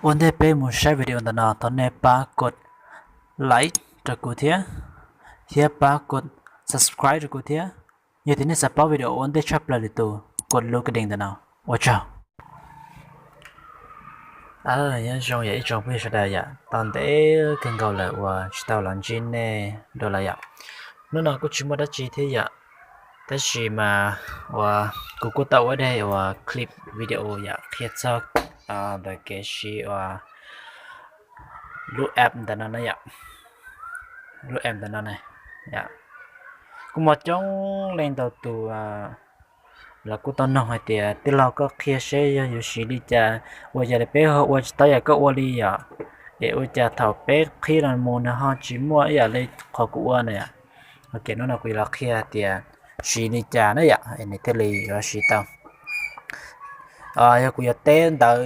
Ua ntej peb mus saib video ntawm no, thov nej pab kos like rau kuv thiab, thiab pab kos subscribe rau kuv thiab. Yog tias nej xav paub video ua ntej tshaj plaws lwm tus, kos lub ka dees ntawm no. Ua tsaug. Nyob zoo yog ib tsoom phooj ywg sawv daws yom, tau ntev kawg nkaus lawm uas tsis tau los ntsib nej dua lawm yom. Hnub no kuj tsis muaj dab tsi thiab yom, tab sis mas uas kuv kuj tau ua daim uas clip video yom, qhia txog ntawm kev siv uas lub app ntawm no na yom, lub app ntawm no na. Kuj muaj coob leej ntau tus los kuj tau noog hais tias tij laug koj qhia seb yog yuav siv li cas, ua cas li peb ho ua tsis tau yam koj ua li yom, es ua cas thaum peb qhib los mus nws ho tsis muaj ib yam li qhov kuv ua na yom. Ok, hnub no kuv yuav los qhia tias siv li cas na yom, es nws thiaj li yuav siv tau. Yog kuv yuav teb ntawv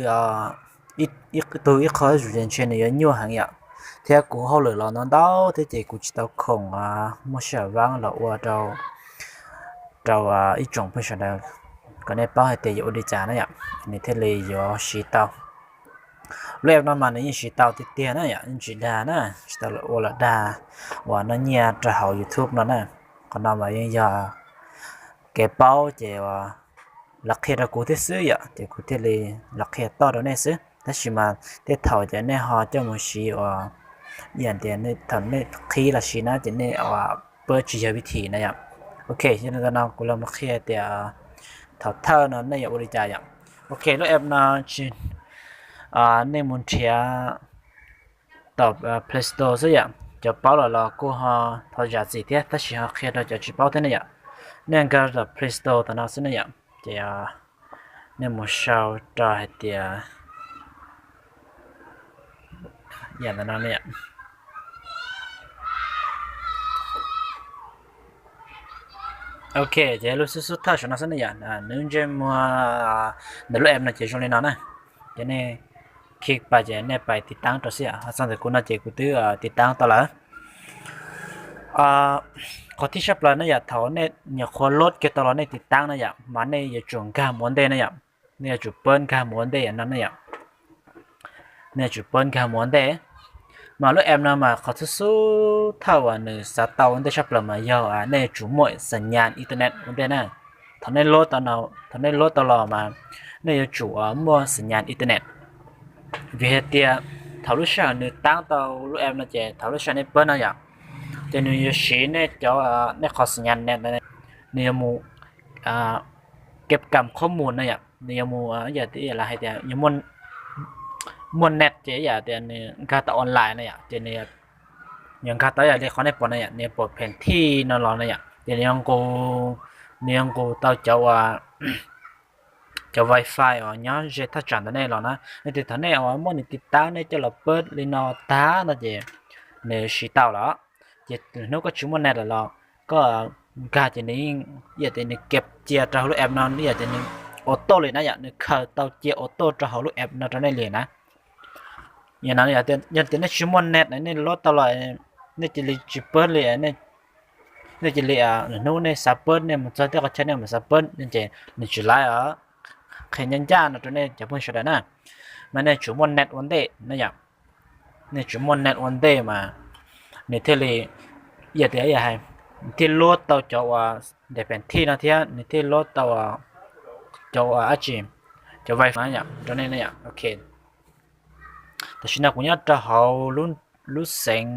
ib tug ib qho zuj zus ces ntshe nws yuav nyuaj heev yom, thiab kuv hauj lwm los ntau ntau thiab ces kuv tsis tau khoom muaj sij hawm vaab los ua rau ib tsoom phooj ywg sawv daws kom nej paub hais tias yuav ua li cas na yom, nws thiaj li yuav siv tau. Lub app no mas nws yeej siv tau tiag tiag na yom, yeej tsis dag na, tsis tau ua los dag uas noj nyiaj rau hauv YouTube no na. Qhov no mas yeej yog kev paub ces uas lawv qhia rau kuv thiab xwb yom, ces kuv thiaj li los qhia toj rau nej xwb. Tab sis mas tej thaum ces nej ho coj mus siv uas ib yam tias thaum nej qhib los siv na ces nej uas pab tsis yog vib thim na yom. Ok, yog li ntawd no kuv los mus qhia tias thaum thawj no nej yuav ua li cas yom. Ok, lub app no tsis, nej mus nrhiav tom Play Store xwb yom. Cov paub lawm los kuj ho thov zam txim thiab, tab sis ho qhia rau cov tsis paub thiab ne yom. Nej nkag tom Play Store tom no xwb ne yom, ces nej mus sau rau hais tias yam ntawm no ne yom. Ok, ces lub xub xub thawj saum no xwb ne yom, nws ntsej muag ntawm lub app no ces zoo li no na. Ces nej khij pas ces nej pais tiv taab rau xwb, ho txog ntawm kuv no ces kuv twb tiv taab tau lawm. Qhov thib sab plaws ne yom, thaum nej nyuam qhuav load kiag tau los nej tiv taab na yom, mas nej yuav tsum nkag mus ua ntej na yom. Nej yuav tsum pab nkag mus ua ntej no ne yom. Nej yuav tsum pab nkag mus ua ntej. Mas lub app no mas qhov xub xub thawj uas nws xav tau ua ntej tshaj plaws mas yog nej yuav tsum muaj xas nyas internet ua ntej na. Thaum nej load tau los mas nej yuav tsum muaj xas nyas internet. Vim hais tias thaum lub sij hawm nws taab tau lub app no ces thaum lub sij hawm nej pab no yom, ces nws yuav siv nej cov, nej qhov xas nyas net, nws yuav mus kev kam qhob mus na yom, nws yuav mus, yam li hais tias muaj net ces yam tias nws nkag tau online na yom, ces nws yuav nkag tau yam li qhov nej pom na yom, nws yuav pom pheem thij no los na yom, ces nws yuav nqus, nws yuav nqus tau cov, cov wifi uas nyob ze thaj tsam ntawm nej los na. Yog tias thaum nej uas muab nws tiv taab nej coj los pab li no tag no ces nws siv tau lawm. Ces hnub koj tsis muaj net lawm los koj nkag ces nws yeej yam tias nws kev cia rau hauv lub app no, yam tias nws auto li na yom, nws khaws tau cia auto rau hauv lub app no rau nej li na. Yog no, yog tias nej tsis muaj net, nej load tau los nej cia li tsis pab li, nej cia li, hnub nej xav pab nej mus txog tej qhov chaw nej mus xav pab ces nws tsis laiv os. Qhia ncaj ncaj no rau nej cov phooj ywg sawv daws na, mas nej tsum muaj net ua ntej na yom. Nej tsum muaj net ua ntej mas nws thiaj li, yam tias hais, nws thiaj load tau cov uas daim pheem thij no thiab nws thiaj load tau cov uas dab tsi, cov wifi no yom, rau nej na yom. Ok, tam sim no kuv nyob rau hauv lub xeev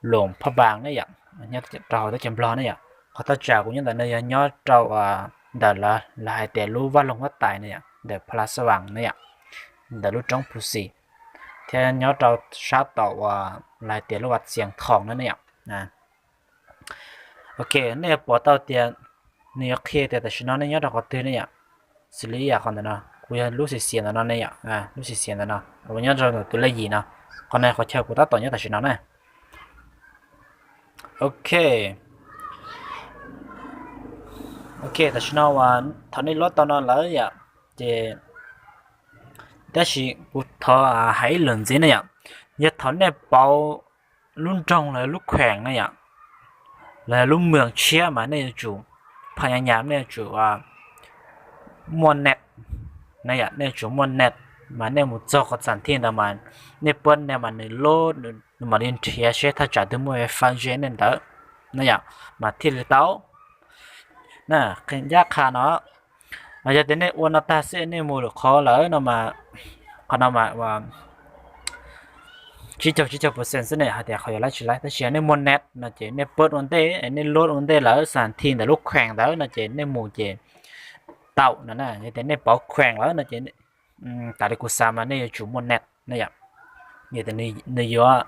Luam Phaj Npaas ne yom, nyob rau hauv teb chaws Nplog ne yom. Qhov thaj tsam kuv nyob ntawm no yog nyob rau ntawm lawv hais tias lub vaj loog huab tais ne yom, ntawm Pha La Xa Vam ne yom, ntawm lub roob Phu Xis, thiab nyob rau sab tom uas lawv hais tias lub Vaj Txias Thoos no ne yom. Ok, nej yuav pom tau tias nws yuav qhia tias tam sim no nej nyob rau qhov twg ne yom. Xws li ib yam qhov ntawm no, kuv yog lub xiav xiav ntawm no ne yom, lub xiav xiav ntawm no, kuv nyob rau ntawm tus lej yim no. Qhov no qhov chaw kuv tab tom nyob tam sim no na. Ok, ok, tam sim no uas thaum nej load tau no lawm yom, ces tab sis kuv thov hais ib lwm ntxiv ne yom, yog thaum nej pauv lub nroog los lub kheem ne yom, los lub moos tshiab mas nej yuav tsum, phaj nyas nyas nej yuav tsum muaj net na yom, nej yuav tsum muaj net. mas nej mus txog qhov xam thi ntawd mas nej pab nej mas nws load, nws mam li nrhiav seb thaj tsam twg muaj wifi ze nej ntawd na yom, mas thiaj li tau na. Qhia ncaj qha no, yog tias nej ua no tag xwb nej mus lwm qhov lawm no mas, qhov no mas tsib caug tsib caug percent xwb ne hais tias qhov yuav laib tsis laib, tab sis nej muaj net no ces nej pab ua ntej, nej load ua ntej lawm xam thi ntawm lub kheem ntawd no ces nej mus ces tau no na. Yog tias nej pauv kheem lawm no ces tas li kuv xav mas nej yuav tsum muaj net na yom. Yog tias nws yuav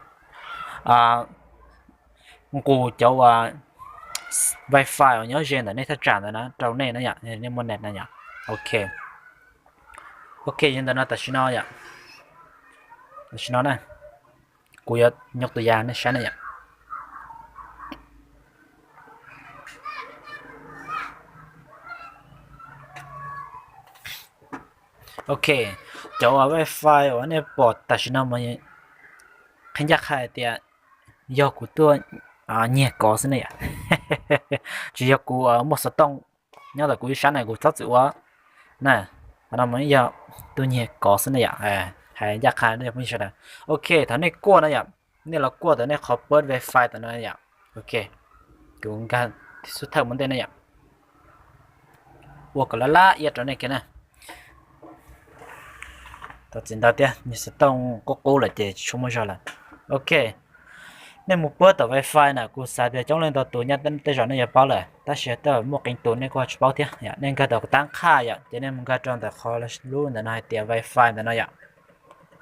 nqus cov uas wifi uas nyob ze ntawm nej thaj tsam ntawd na rau nej na yom, nej muaj net na yom. Ok, ok, yog ntawm no tam sim no yom, tam sim no na, kuv yuav nyob tus yas nej saib na yom. Ok, cov uas wifi uas nej pom tam sim no mas qhia ncaj qha hais tias yog kuv tuaj nyiag kov xwb ne yom. Tsis yog kuv muaj xov tooj nyob ntawm kuv ib sab na kuv txhob txwm ua na. Qhov no mas yog tuaj nyiag kov xwb ne yom. Hais ncaj qha sawv daws. Ok, thaum nej kuaj na yom, nej los kuaj ntawm nej qhov pab wifi ntawm no yom. Ok, kuv nkag xub thawj mus ntej na yom. Ua kom laj laj iab rau nej kiag na. Tau txiv ntawd thiab, nws xov tooj qub qub lawm ces tsis tshua muaj zog lawm. Ok, nej mus pab tom wifi na, kuv xav tias coob leej ntau tus nyob tej zaum nej yuav paub lawm, tab sis tej zaum muaj qee tus nej kuj tsis paub thiab. Nej nkag tom tab qhaj yom, ces nej mus nkag rau ntawm qhov lub ntawm no hais tias wifi ntawm no yom.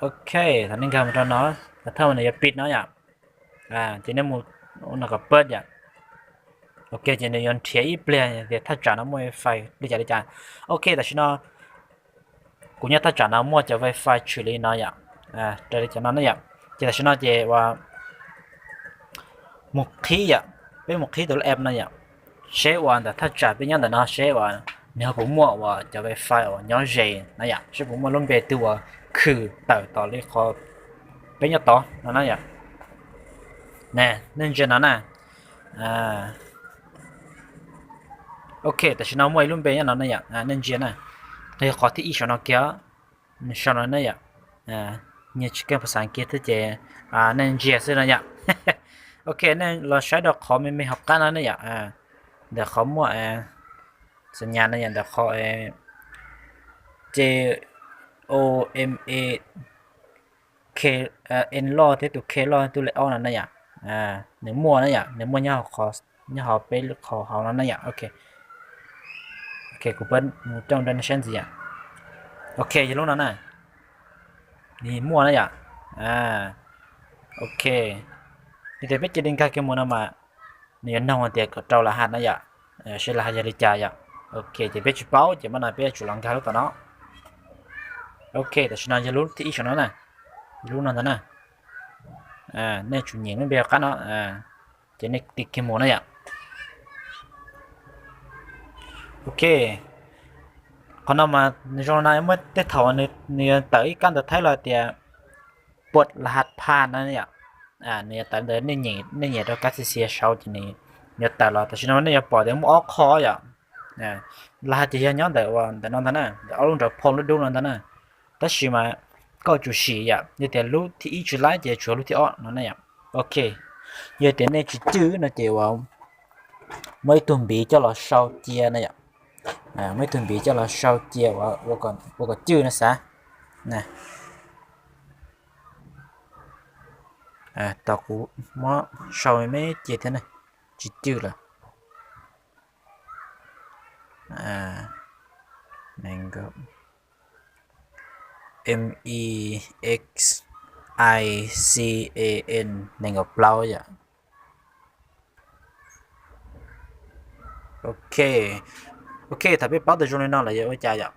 Ok, thaum nej nkag mus rau no, thaum thawj nws yuav pib no yom, ces nej mus no kom pab yom. Ok, ces nws yuav nrhiav ib pliag tias thaj tsam no muaj wifi li cas li cas. Ok, tam sim no kuv nyob thaj tsam no muaj cov wifi tshwm li no yom, raws li cov no ne yom. Ces tam sim no ces ua mus qhib yom, peb mus qhib tus lub app no yom, seb uas ntawm thaj tsam peb nyob ntawm no seb uas nws ho puas muaj uas cov wifi uas nyob ze na yom, seb puas muaj lub npe twg uas khwm tawm tom li qhov peb nyob tod no na yom. Nej ntsia no na. Ok, tam sim no muaj ib lub npe nyob no ne yom, nej ntsia na. Qhov thib ib saum no kiag, saum no ne yom. Nyias tsis keej pas xav kiag thiab ces nej ntsia xwb no yom. Ok, nej los saib rau qhov me me hauv qab no ne yom. Ntawm qhov muaj xas nyas no yom, ntawm qhov C O M E K N loj thiab tus K loj tus lej ob no na yom. Nws muaj na yom, nws muaj nyob hauv peb lub qhov hauv no na yom. Ok, kuv pab mus coj rau nej saib ntxiv yom. Ok, yog lub no na, nws muaj na yom. Ok, yog tias peb cia li nkag kiag mus no mas nws yuav noog hais tias kom rau lawv hais na yom, seb lawv hais yog li cas yom. Ok, ces peb tsis paub ces mam no peb yuav tsum los nkag lub tom no. Ok, tam sim no yog lub thib ib saum no na, lub no ntag na. Nej tsum nyeem lub npe qab no, ces nej tig kiag mus na yom. Ok, qhov no mas nws zoo no, muaj tej thaum nws yuav tawm ib kab ntawv Thaib los tias puas lawv hais phaj no yom. Nws yuav tawm ntawd, nej nyiam rau kab xi xia saud ces nws yuav tawm los. Tam sim no nej yuav pom tias muaj ob qho yom. Lawv hais tias yog nyob ntawm ntawm no ntag na, ntawm ob lub nraud phoo lub dub no ntag na. Tab sis mas koj tsum sim yom, yog tias lub thib ib tsis laib ces tshuav lub thib ob no na yom. Ok, yog tias nej tsis cwj no ces uas muaj ib tug npiv coj los sau cia na yom. Muaj ib tug npiv coj los sau cia ua kom cwj no xav. Tos kuv muab sau me cia thiab ne, tsis cwj lawm. M E X I C A N nees nkaum plaub yom. Ok, ok, thaum peb paub tau zoo li no lawm yog ua cas yom?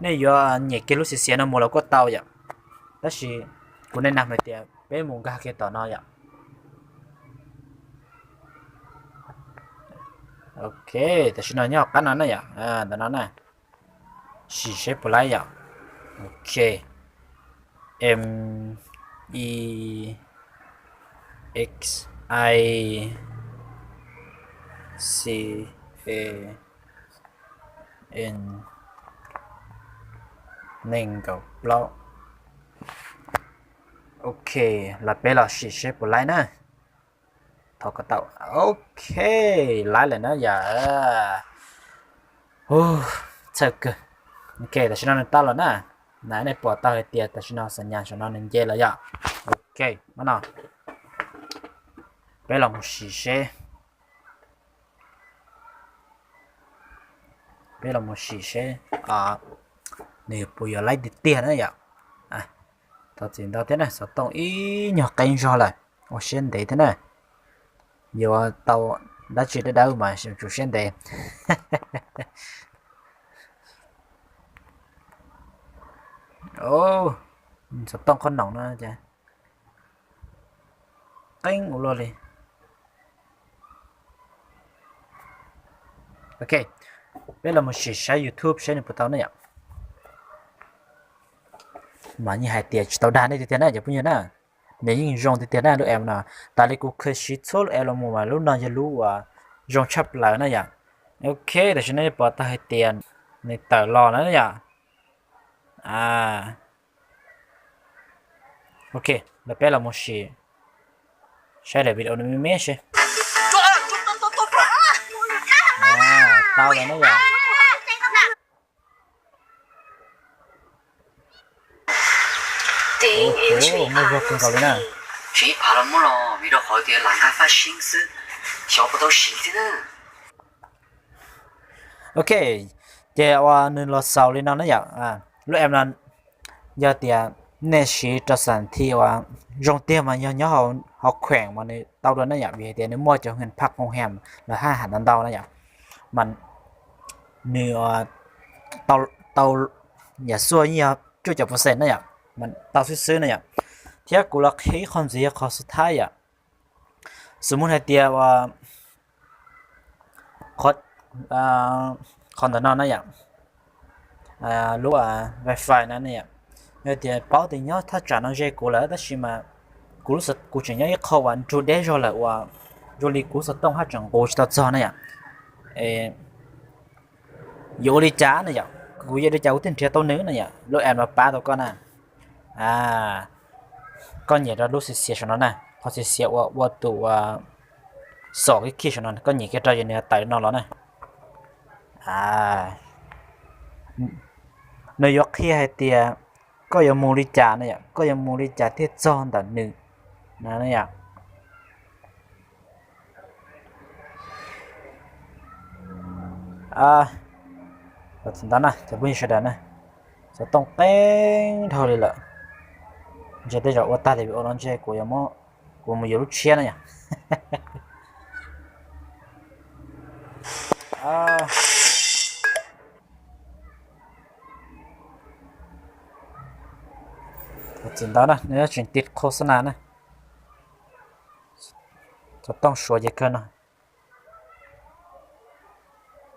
Nej yuav nyem kiag lub xia xia no mus los kuj tau yom. Tab sis kuv nej nag hais tias peb mus nkag kiag tom no yom. Ok, tam sim no nyob hauv qab no na yom, ntawm no na. Sim seb puas laib yom. Ok, M E X I C A N nees nkaum plaub. Ok, los peb los sim seb puas laib na. Thov kom tau. Ok, laib lawm na yom. Txhawj kawg. Ok, tam sim no nws tau lawm na. Na nej pom tau hais tias tam sim no xam nyas saum no nws nce lawm yom. Ok, no peb los mus sim seb. Peb los mus sim seb nws puas yuav laib tiag tiag na yom. Thov txim ntau thiab na, xov tooj ib nyuag qeeb zog lawm, ua siab ntev thiab na. Yuav tau dab tsi dawb dawb mas tsum siab ntev. Xov tooj qhob noom no ces qeeb ua luaj li. Ok, peb los mus sim saib YouTube seb nws puas tau ne yom. Mas yeej hais tias tsis tau dag nej tiag tiag na cov phooj ywg na. Nws yeej zoo tiag tiag na lub app no. Tas li kuv khaws siv txhua lub app los mus mas lub no yog lub uas zoo tshaj plaws na yom. Ok, tam sim no nej pom tau hais tias nws tawm los na yom. Ok, lawv peb los mus sim saib daim video no me me seb. Tau lawm na yom. Muaj zog kawg nkaus li na. Ok, ces uas nws los xaus li no na yom. Lub app no yog tias nej siv rau xam thi uas zoo tiag mas yog nyob hauv khueem mas nws tau dua na yom, vim hais tias nws muaj cov hwj phaj qoo ham los haj ham ntau ntau na yom. Mas nws tau yam xuaj yeej yog cuaj caum percent na yom, mas tau xwb xwb na yom. Thiab kuv los qhia ib qho ntxiv yog qhov xub thawj yom. Xws mus hais tias uas qhov ntawm no na yom, lub wifi na na yom, yog tias paub tias nyob thaj tsam no ze kuv lawm tab sis mas kuv, kuv tseem nyob ib qho uas nrug deb zog lawm uas zoo li kuv lub xov tooj haj tseem nqus tsis tau txog na yom. Yuav ua li cas na yom, kuv yuav ua li cas kuv thiaj nrhiav tau nws na yom, lub app no pab tau koj na. Koj nyem rau lub xiav xiav saum no na, qhov xiav xiav uas ua tus uas xom kiag kiag saum no, koj nyem kiag rau ces nws tawm no los na. Nws yuav qhia hais tias koj yuav mus li cas na yom, koj yuav mus li cas thiaj txog ntawm nws na yom. Txog ntawd na cov phooj ywg sawv daws na, xov tooj qeeb dhau li lawm. Ntshe tej zaum ua tag video no ntshe kuv yuav, kuv mus yuav lub tshiab na yom. Txim ntawd na, nws tseem tiv khos xab nas na. Xov tooj suav ces kawg no.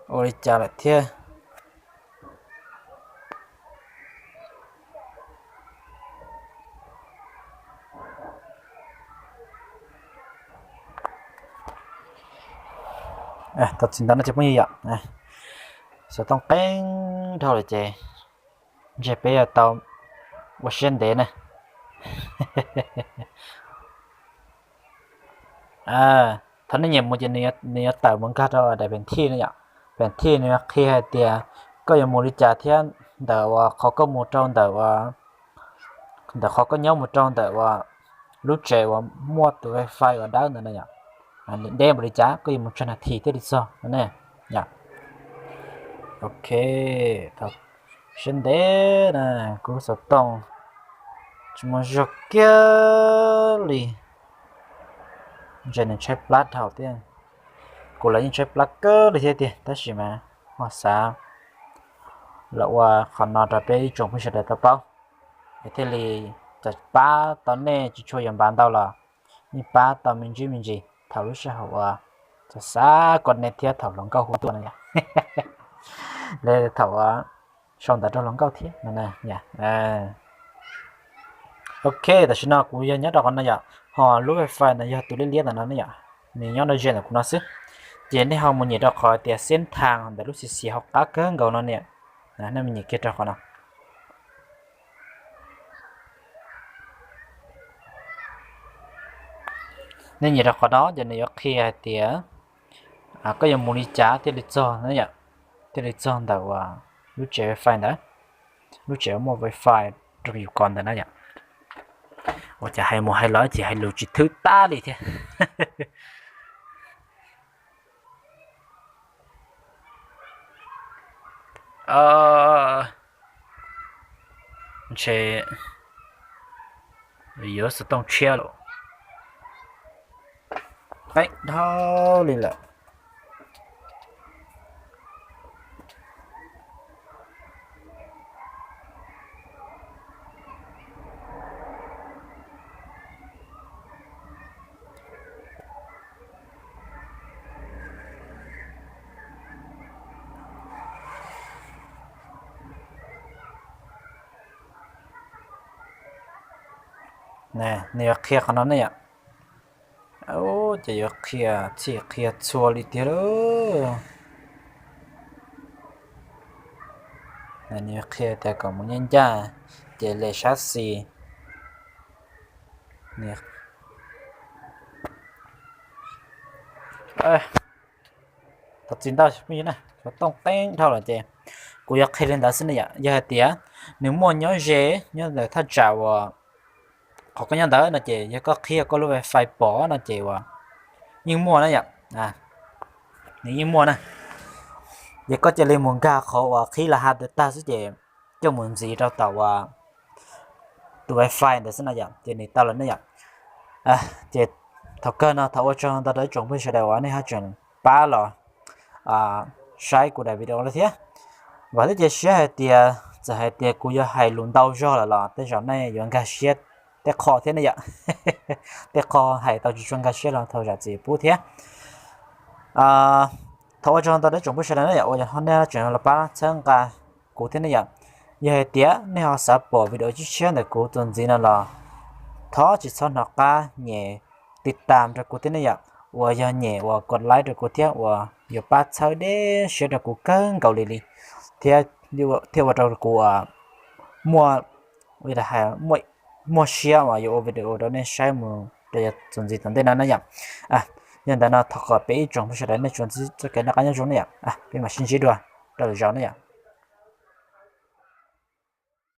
Ua li cas lawm thiab? Tau txiv ntawd no ces phooj ywg yom, xov tooj qeeb dhau lawm ces ntshe peb yuav tau ua siab ntev na. Thaum nej nyiam mus ces nws yuav tawm mus nkag rau daim pem thij no yom. Pem thij nws yuav qhia hais tias koj yuav mus li cas thiab ntawm uas qhov koj mus rau ntawm, ntawm qhov koj nyob mus rau ntawm uas lub tsev uas muaj tus wifi uas dawb ntawd na yom. Nws deb npaum li cas koj yuav mus tsawg nas this thiaj li txog no ne yom. Ok, thaum siab ntev na, kuv lub xov tooj tsis muaj zog kiag li. Ntshe nws tshaib plab dhau thiab. Kuv los yeej tshaib plab kawg li thiab tiag, tab sis mas ho xav los ua qhov no rau peb ib tsoom phooj ywg sawv daws tau paub, es thiaj li txawm pab tau nej tsis tshua yuav npav ntau los yeej pab tau me ntsis me ntsis thaum lub sij hawm uas xav xav kom nej thiab thaum hluas nkauj hu tuaj no yom. Li thaum uas sau ntawv rau hluas nkauj thiab no. Ok, tam sim no kuv yog nyob rau qhov no yom, ho lub wifi no yog tus liab liab ntawm no ne yom, nws nyob rau ze ntawm kuv no xwb. Ces nej ho mus nyem rau qhov tias xeeb thas ntawm lub xis xiav hauv qab kawg nkaus no niam, nej mus nyem kiag rau qhov no. Nej nyiam rau qhov no ces nws yuav qhia hais tias koj yuav mus li cas thiaj li txog na yom, thiaj li txog ntawm uas lub tsev wifi ntawd, lub tsev muaj wifi rau yus ko ntawd na yom. Ua cas hais mus hais los ces hais lus tsis thwb tag li thiab. Ntshe yuav xov tooj tshiab lawm. Qeeb dhau li lawm. Nws yuav qhia qhov no ne yom. Ces yuav qhia txhij qhia txhua li tiag lauj. Nws yuav qhia tias kom mus ncaj ncaj ces le sab xis. Thov txim ntau, xov tooj qeeb dhau lawm ces kuv yuav qhia li ntawd xwb ne yom. Yog hais tias nws muaj nyob ze, nyob ntawm thaj tsam uas qhov koj nyob ntawd no ces yog koj qhib koj lub wifi pom no ces uas yeej muaj na yom. Nws yeej muaj na. Ces koj cia li mus nkag qhov uas qhib la ha ntawd tag xwb ces coj mus ntxiv rau tom uas tus wifi ntawd xwb na yom, ces nws tau lawm ne yom. Ces thaum kawg no thov ua tsaug ntau rau ib tsoom phooj ywg sawv daws uas nej ho tseem pab los saib kuv daim video no thiab. Vam thiab cia siab hais tias txawm hais tias kuv yuav hais lus ntau zog lawm los tej zaum nej yuav nkag siab tej qho thiab ne yom. Tej qho hais tau tsis tshua nkag siab los thov zam txim pub thiab. Thov ua tsaug ntau rau ib tsoom phooj ywg sawv daws na yom, uas yog nej tseem los pab txhawb nqa kuv thiab ne yom. Yog hais tias nej ho xav pom video tshiab tshiab ntawm kuv txuas ntxiv no los thov tsis txhob hnov qab nyem tiv tam rau kuv thiab ne yom, uas yog nyem uas kos like rau kuv thiab uas yuav pab txhawb deb siab rau kuv kawg nkaus li li, thiab ua rau kuv muaj, muaj siab uas yuav ua video rau nej saib mus rau yav txuas ntxiv tom ntej no na yom. Yog ntawd no thov kom peb ib tsoom phooj ywg sawv daws nej tsuas ntsib txoj kev noj qab nyob zoo na yom. Peb mam sib ntsib dua rau lwm zaus na yom.